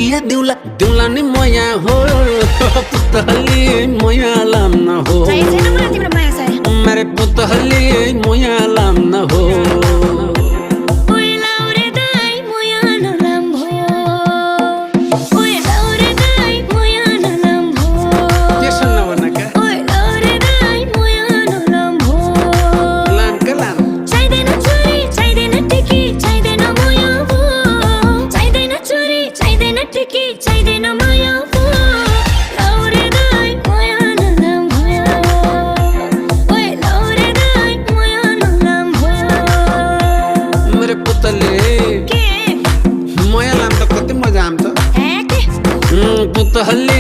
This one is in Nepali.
किया दिउला दिउला नि मया हो पुतली मया लाम न हो मेरे पुतली मया लाम न हो पुतली